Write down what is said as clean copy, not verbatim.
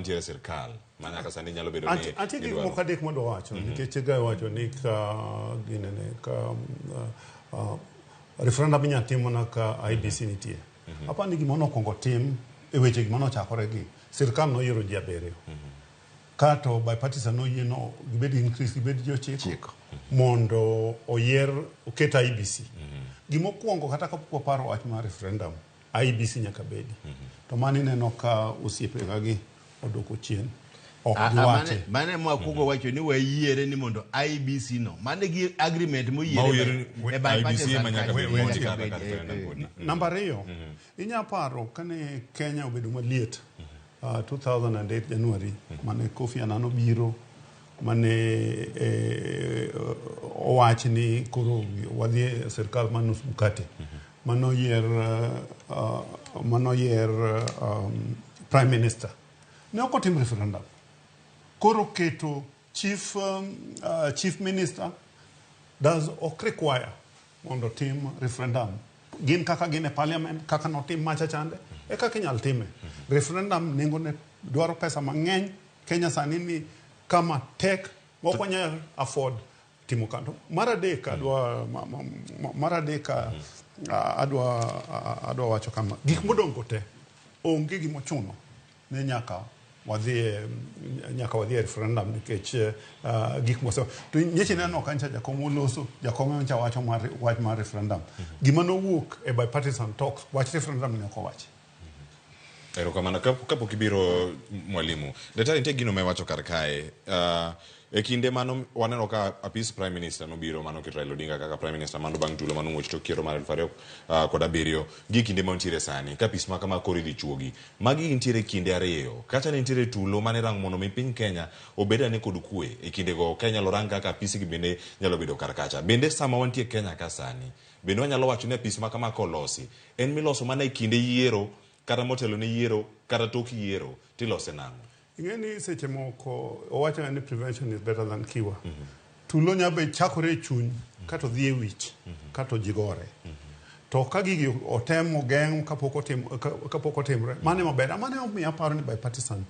mantiere e sirkal ma nyaka sani nyalo bedo ni Antie gik gidwaro. moko adek madwa wacho nikech Gayo wacho ni ka ginene ka referendum inya tim mana ka IEBC nitie. Aparo ni gima nokwongo tim e weche gima nochakore gi sirkal noyiero ji abiriyo. Kato bipartisan noyie no gibed increase gibed ji ochiko Ochiko. mondo oyier oket IEBC. Gimokwongo kata kapok waparo wach mar referendum, IEBC nyaka bedi. To mano ineno ka osiepega gi odoko chien. Ok giwache. Mane mwakwongo wacho ni wayiere ni mondo IEBC no. Mane gi agreement Ma moyiere oyier e IEBC bipartisan ema nyaka kanyo, bed nyaka mondi kata bed, ka referendum podi. Namba ariyo, inya paro kane Kenya obedo maliet 2008 January mane Kofi Annan obiro mane owach ni koro wadhi e sirkal mar nus mkate manoyier prime minister ne ok otim referendum koro keto chief minister does ok require mondo tim referendum gin kaka gin e parliament kaka notim macha chande e kaka inyal time referendum nengo ne dwaro pesa mang'eny Kenya sani ni kama tek ok wanyal afford timo kanto mar adek adwa mar adek adwa wacho kama gik modong' go te onge gimochuno ni nyaka wadhi e referendum nikech gik mose to nyeche neno kancha jakom oloso jakom nyocha wacho mar wach mar referendum gima nowuok e bipartisan talks wach referendum ne ok owachi. Erokamano. Kapok ibiro mwalimu, daktari nitie gino ma iwacho kar kae. E kinde mano waneno ka apis prime minister nobiro mano keto Raila Odinga kaka prime minister mano bang' tulo mano muoch tok yiero mar 2007 gi kinde mantiere sani ka apis ma kama koro idhi chuogi. Magi nitiere kinde ariyo. Kacha ne nitiere tulo mane irango mondo mi piny Kenya obed ane kod kwe. E kindego ka inyalo rang kaka apisi gi bende nyalo bedo kar kacha. Bende sama wantie Kenya ka sani, bende wanyalo wacho ni apis ma kama kolosi, en miloso mana e kinde yiero kata motelo ne yiero kata tok yiero tilose nang'o? Ing'e ni seche moko owacho ni prevention is better than cure. Tulo nya be chakore e chuny kato dhi e wich kato ji gore. To ka gigi otem ogeng' kapok otim kapok otimre mano ema ber. Mano emomiyo aparo ni bipartisan